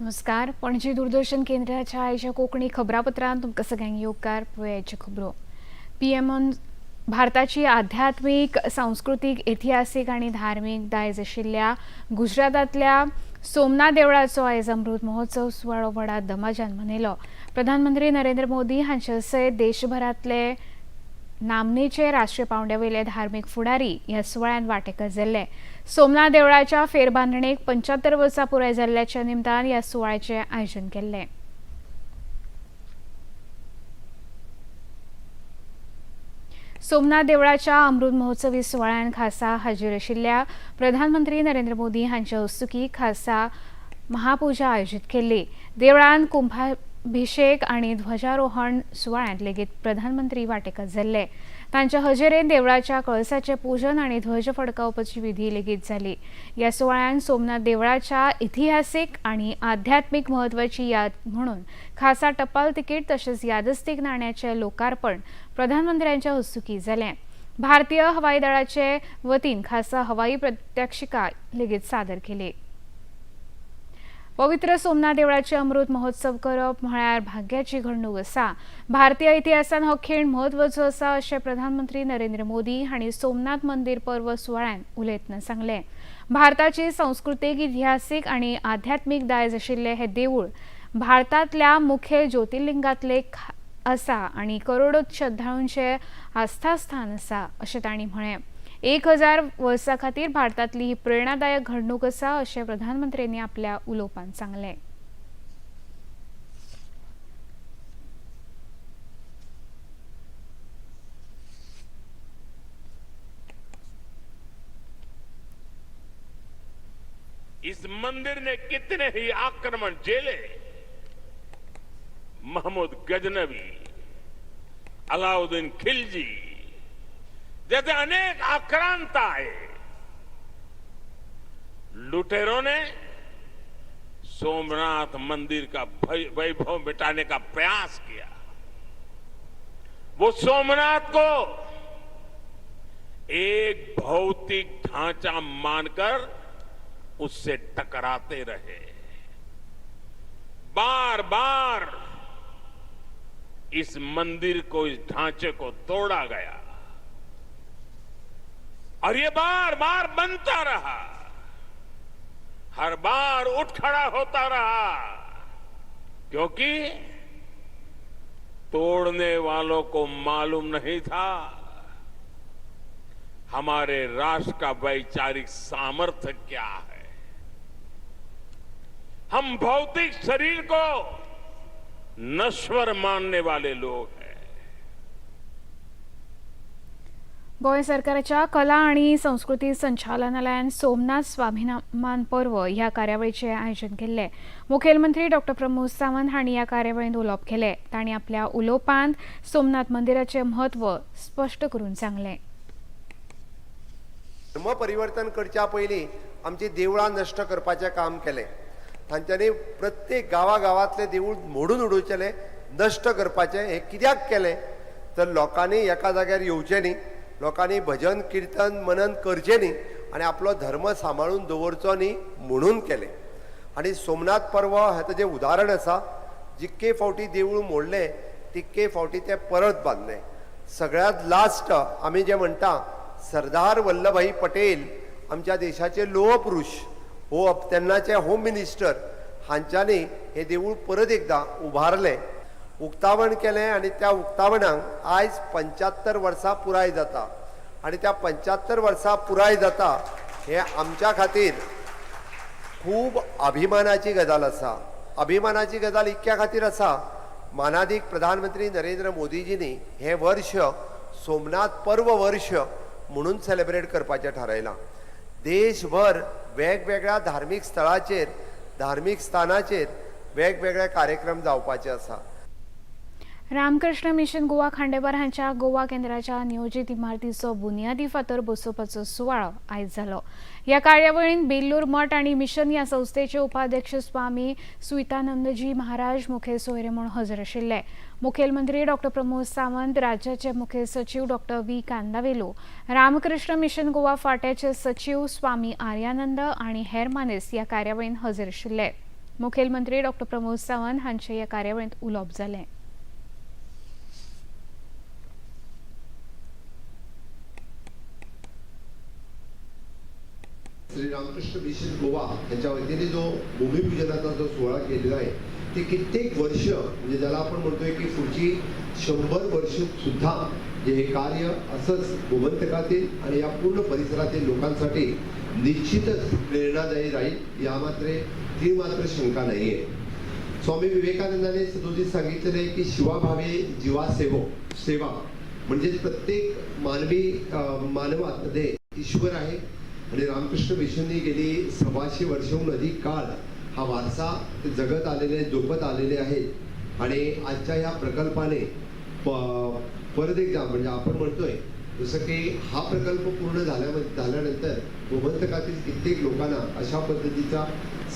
नमस्कार. पणजी दूरदर्शन केंद्राच्या आयच्या कोंकणी खबरापत्रांत तुमकां सगळ्यांक येवकार. पळयाचे खबरो. पीएमओन भारताची आध्यात्मीक, सांस्कृतीक, इतिहासीक आनी धार्मीक दायज आशिल्ल्या गुजरातांतल्या सोमनाथ देवळाचो आयज अमृत महोत्सव सुवाळो व्हडा दमाजान मनयलो. प्रधानमंत्री नरेंद्र मोदी हांचे सयत देशभरांतले नामनेचे राष्ट्रीय पावंड्या वयले धार्मीक फुडारी ह्या सुवाळ्यांत वांटेकार जाल्ले. सोमनाथ देवळाच्या फेरबांदणेक 75 वर्सां पुराय जाल्ल्याच्या निमतान ह्या सुवाळ्याचें आयोजन केल्लें. सोमनाथ देवळाच्या अमृत महोत्सवी सुवाळ्यान खासा हाजीर आशिल्ल्या प्रधानमंत्री नरेंद्र मोदी हांच्या हस्तुकी खासा महापुजा आयोजीत केल्ली. देवळान कुंभाभिषेक आनी ध्वजारोहण सुवाळ्यांत लेगीत प्रधानमंत्री वांटेकार जाल्ले. तांच्या हजेरेन देवळाच्या कळसाचें पूजन आनी ध्वज फडकावपाची विधी लेगीत जाली. ह्या सुवाळ्यान सोमनाथ देवळाच्या इतिहासीक आनी आध्यात्मीक म्हत्वाची याद म्हणून खासा टपाल तिकीट तशेंच यादस्तीक नाण्याचें लोकार्पण प्रधानमंत्र्यांच्या हस्तुकी जालें. भारतीय हवाई दळाचे वतीन खासा हवाई प्रात्यक्षिका लेगीत सादर केली. पवित्र सोमनाथ देवळाचे अमृत महोत्सव करप म्हळ्यार भाग्याची घडणूक आसा. भारतीय इतिहासान हो खीण म्हत्वाचो आसा, अशें प्रधानमंत्री नरेंद्र मोदी हांणी सोमनाथ मंदीर पर्व सुवाळ्यान उलयतना सांगलें. भारताची संस्कृतीक, इतिहासीक आनी आध्यात्मीक दायज आशिल्लें हें देवूळ भारतांतल्या मुखेल ज्योतिर्लिंगांतलें आसा आनी करोडो श्रद्धाळूंचें आस्थास्थान आसा, अशें तांणी म्हळें. 1000 वर्सां खातीर भारतांतली ही प्रेरणादायक घडणूक आसा, अशें प्रधानमंत्र्यांनी आपल्या उलोवपांत सांगलें. इस मंदिर ने कितने ही आक्रमण झेले। महमूद गजनवी, अलाउद्दीन खिलजी जैसे अनेक आक्रांता आए। लुटेरों ने सोमनाथ मंदिर का वैभव मिटाने का प्रयास किया। वो सोमनाथ को एक भौतिक ढांचा मानकर उससे टकराते रहे। बार बार इस मंदिर को, इस ढांचे को तोड़ा गया और ये बार बार बनता रहा, हर बार उठ खड़ा होता रहा, क्योंकि तोड़ने वालों को मालूम नहीं था हमारे राष्ट्र का वैचारिक सामर्थ्य क्या है। हम भौतिक शरीर को नश्वर मानने वाले लोग हैं। गोंय सरकाराच्या कला आनी संस्कृती संचालनालयान सोमनाथ स्वाभिमान पर्व ह्या कार्यावळीचें आयोजन केल्लें. मुखेलमंत्री डॉक्टर प्रमोद सावंत हांणी ह्या कार्यावळींत उलोवप केलें. तांणी आपल्या उलोवपांत सोमनाथ मंदिराचें म्हत्व स्पश्ट करून सांगलें. धर्म परिवर्तन करच्या पयलीं आमची देवळां नश्ट करपाचें काम केलें. तांच्यांनी प्रत्येक गांवागांवांतलें देवूळ मोडून उडोवचेलें, नश्ट करपाचें. हें कित्याक केलें तर लोकांनी एका जाग्यार येवचें न्ही, लोकांनी भजन किर्तन मनन करचें न्ही आनी आपलो धर्म सांबाळून दवरचो न्ही म्हणून केलें. आनी सोमनाथ पर्व हें ताजें उदाहरण आसा. जितके फावटी देवूळ मोडलें तितके फावटी तें परत बांदलें. सगळ्यांत लास्ट आमी जें म्हणटा, सरदार वल्लभाई पटेल, आमच्या देशाचे लोहपुरुष हो तेन्नाचे होम मिनिस्टर, हांच्यांनी हें देवूळ परत एकदां उबारलें, उक्तावण केलें आनी त्या उक्तावणाक आयज 75 वर्सां पुराय जाता. आनी त्या 75 वर्सां पुराय जाता हें आमच्या खातीर खूब अभिमानाची गजाल आसा. अभिमानाची गजाल इतक्या खातीर आसा, मानादीक प्रधानमंत्री नरेंद्र मोदीजींनी हें वर्ष सोमनाथ पर्व वर्ष म्हणून सेलिब्रेट करपाचें थारायलां. देशभर वेगवेगळ्या धार्मीक स्थळाचेर, धार्मीक स्थानाचेर वेगवेगळे कार्यक्रम जावपाचे आसा. रामकृष्ण मिशन गोवा खांडेपार हांच्या गोवा केंद्राच्या नियोजीत इमारतीचो बुनियादी फातर बसोवपाचो सुवाळो आयज जालो. ह्या कार्यावळींत बेल्लूर मठ आनी मिशन ह्या संस्थेचे उपाध्यक्ष स्वामी सुवितानंदजी महाराज मुखेल सोयरे म्हूण हजर आशिल्ले. मुखेलमंत्री डॉक्टर प्रमोद सावंत, राज्याचे मुखेल सचीव doctor V Kandavelu, Ramakrishna mission Goa फांट्याचे सचीव स्वामी आर्यानंद आनी हेर मानेस्त ह्या कार्यावळींत हजर आशिल्ले. मुखेलमंत्री डॉ प्रमोद सावंत हांचे ह्या कार्यावळींत उलोवप जालें. श्री रामकृष्ण मिशन गोवा यांच्या वतीने जो भूमिपूजनाचा जो सोहळा केलेला आहे ते कित्येक वर्ष म्हणजे ज्याला आपण म्हणतोय की पुढची 100 वर्ष सुद्धा जे हे कार्य असंच गोमंतकातील आणि या पूर्ण परिसरातील लोकांसाठी निश्चितच प्रेरणादायी राहील या मात्र ती मात्र शंका नाही आहे. स्वामी विवेकानंदाने सदोदित सांगितलेलं आहे की शिवाभावे जीवा सेवा म्हणजेच प्रत्येक मानवी मानवामध्ये ईश्वर आहे आणि रामकृष्ण मिशननी गेली 125 वर्षाहून अधिक काळ हा वारसा ते जगत आलेले जोपत आलेले आहेत आणि आजच्या ह्या प्रकल्पाने परत एकदा म्हणजे आपण म्हणतोय जसं की हा प्रकल्प पूर्ण झाल्यानंतर गोमंतकातील कित्येक लोकांना अशा पद्धतीचा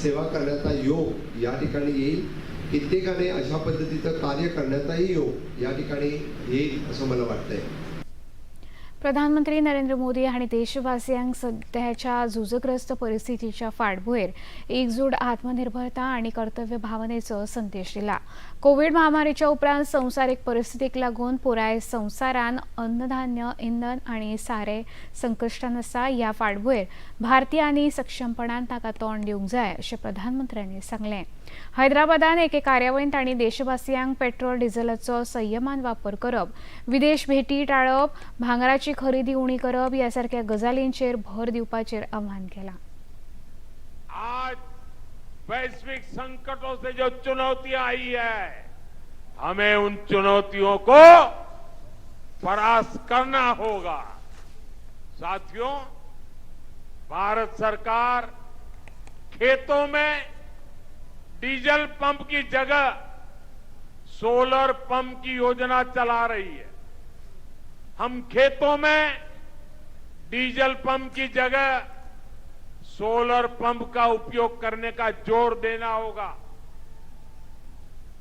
सेवा करण्याचा योग या ठिकाणी येईल, कित्येकाने अशा पद्धतीचं कार्य करण्याचाही योग या ठिकाणी येईल असं मला वाटतंय. प्रधानमंत्री नरेंद्र मोदी हांणी देशवासियांक सध्याच्या झुजग्रस्त परिस्थितीच्या फाटभुंयेर एकजूट, आत्मनिर्भरता आनी कर्तव्य भावनेचो संदेश दिला. कोविड महामारीच्या उपरांत संवसारीक परिस्थितीक लागून पुराय संवसारान अन्नधान्य, इंधन आनी सारें संकश्टान आसा. ह्या फाटभुंयेर भारतीयांनी सक्षमपणान ताका तोंड दिवंक जाय अशें प्रधानमंत्र्यांनी सांगलें. हैदराबादान एके कार्यावळींत तांणी देशवासियांक पेट्रोल डिझेलाचो संयमान वापर करप, विदेश भेटी टाळप, भांगराची खरेदी उणी करप ह्या सारख्या गजालींचेर भर दिवपाचेर आव्हान केलां. आज वैश्विक संकटों से जो चुनौतियां आई है, हमें उन चुनौतियों को परास्त करना होगा. साथियों, भारत सरकार खेतों में डीजल पंप की जगह सोलर पंप की योजना चला रही है. हम खेतों में डीजल पंप की जगह सोलर पंप का उपयोग करने का जोर देना होगा.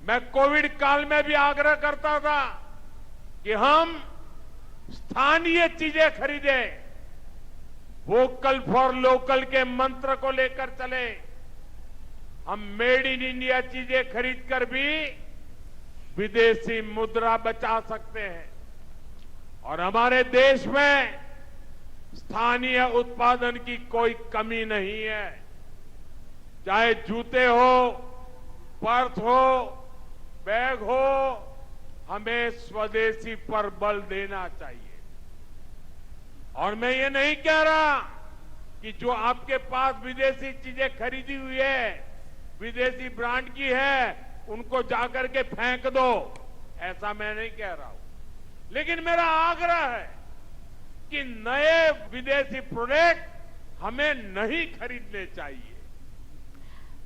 मैं कोविड काल में भी आग्रह करता था कि हम स्थानीय चीजें खरीदें, वोकल फॉर लोकल के मंत्र को लेकर चले. हम मेड इन इंडिया चीजें खरीदकर भी विदेशी मुद्रा बचा सकते हैं और हमारे देश में स्थानीय उत्पादन की कोई कमी नहीं है. चाहे जूते हो, पर्स हो, बैग हो, हमें स्वदेशी पर बल देना चाहिए. और मैं ये नहीं कह रहा कि जो आपके पास विदेशी चीजें खरीदी हुई है, विदेशी ब्रांड की है, उनको जाकर के फेंक दो, ऐसा मैं नहीं कह रहा हूं. लेकिन मेरा आग्रह है कि नए विदेशी प्रोडक्ट हमें नहीं खरीदने चाहिए.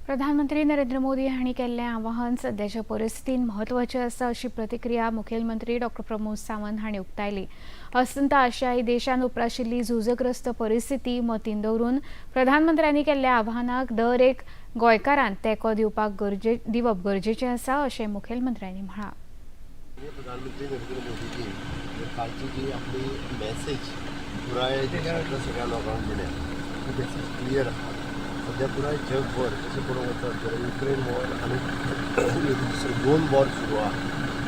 प्रधानमंत्री नरेंद्र मोदी हांणी केल्लें आवाहन सद्याच्या परिस्थितींत म्हत्वाचें आसा अशी प्रतिक्रिया मुखेलमंत्री डॉ प्रमोद सावंत हांणी उक्तायली. अस्तंत आशियाई देशांत उप्राशिल्ली झुजग्रस्त परिस्थिती मतींत दवरून प्रधानमंत्र्यांनी केल्ल्या आवाहनाक दर एक गोंयकारान तेंको दिवप गरजेचें आसा अशें मुखेलमंत्र्यांनी म्हळां. प्रधानमंत्री नरेंद्र मोदीजी कालची जी आपली मॅसेज पुराय देशांतल्या सगळ्या लोकांक दिल्या ती मॅसेज क्लियर आसा. सध्या पुराय जगभर जशें पळोवंक वचत जाल्यार युक्रेन वॉर आनी दुसरे 2 वॉर सुरू आहा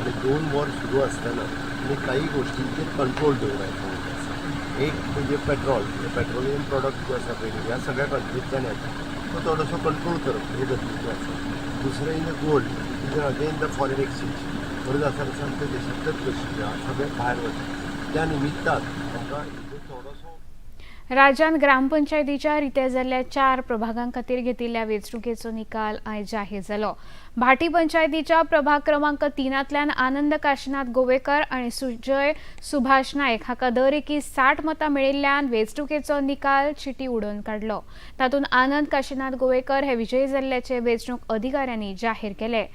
आनी 2 वॉर सुरू आसतना आनी काही गोश्टींचेर कंट्रोल दवरायचो आसा. एक म्हणजे पेट्रोल, पेट्रोलियम प्रोडक्ट जो आसा पळय ह्या सगळ्या कंट्रींतल्यान येता तो थोडोसो कंट्रोल करप हें गरजेचें आसा. दुसरें in the gold is again the foreign exchange गरज आसा तसं आमच्या देशांतलेच पयशे जे आसा सगळे भायर वता त्या निमित्तान आमकां हितून थोडोसो. राज्यांत ग्रामपंचायतीच्या रित्या जाल्ल्या 4 प्रभागां खातीर घेतिल्ल्या वेंचणुकेचो निकाल आयज जाहीर जालो. भाटी पंचायतीच्या प्रभाग क्रमांक 3 आनंद काशीनाथ गोवेकर आनी सुजय सुभाष नायक हाका दर एकी 60 मतां मेळिल्ल्यान वेंचणुकेचो निकाल चिटी उडोवन काडलो. तातूंत आनंद काशीनाथ गोवेकर हे विजयी जाल्ल्याचे वेंचणूक अधिकाऱ्यांनी जाहीर केले.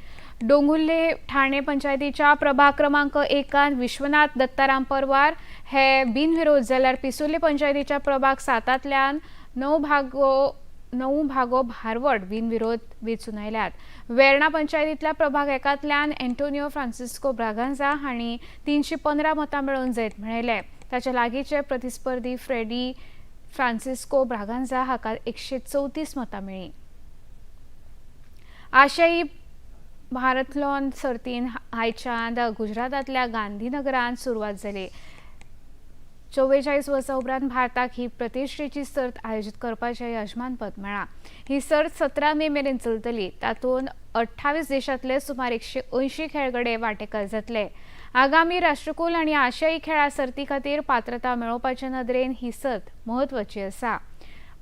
डोंगुल्ले ठाणे पंचायतीच्या प्रभाग क्रमांक 1 विश्वनाथ दत्ताराम परवार हे बिनविरोध जाल्यार पिसुर्ले पंचायतीच्या प्रभाग 7 9 भागो भारवड बिनविरोध वेंचून आयल्यात. वेर्णा पंचायतींतल्या प्रभाग 1 एंटोनियो फ्रांसिस्को ब्रागांझा हांणी 315 मतां मेळोवन जैत मेळयलें. ताच्या लागींचे प्रतिस्पर्धी फ्रेडी फ्रांसिस्को ब्रागांझा हाका 134 मतां मेळ्ळीं. आशियाई भारतलॉन सर्तीन आयच्यान गुजरातांतल्या गांधीनगरांत सुरवात जाली. 44 वर्सां उपरांत भारताक ही प्रतिश्ठेची सर्त आयोजीत करपाचें यजमानपद मेळ्ळां. ही सर्त 17 मे मेरेन चलतली. तातूंत 28 देशांतले सुमार 180 खेळगडे वांटेकार जातले. आगामी राष्ट्रकुल आनी आशियाई खेळां सर्ती खातीर पात्रता मेळोवपाचे नदरेन ही सर्त म्हत्वाची आसा.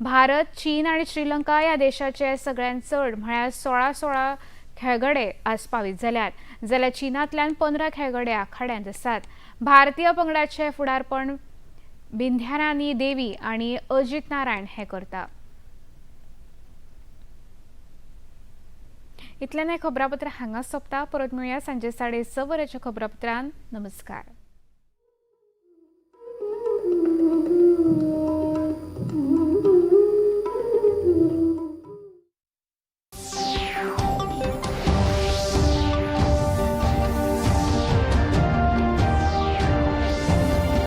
भारत, चीन आनी श्रीलंका ह्या देशाचे सगळ्यांत चड म्हळ्यार 16 16 खेळगडे आस्पावीत जाल्यात, जाल्यार चीनांतल्यान 15 खेळगडे आखाड्यांत आसात. भारतीय पंगडाचे फुडारपण बिंध्यारानी देवी आनी अजित नारायण हे करता. इतल्यान हें खबरापत्र हांगा सोंपता. परत मेळुया सांजे 6:30 वरांच्या खबरापत्रान. नमस्कार.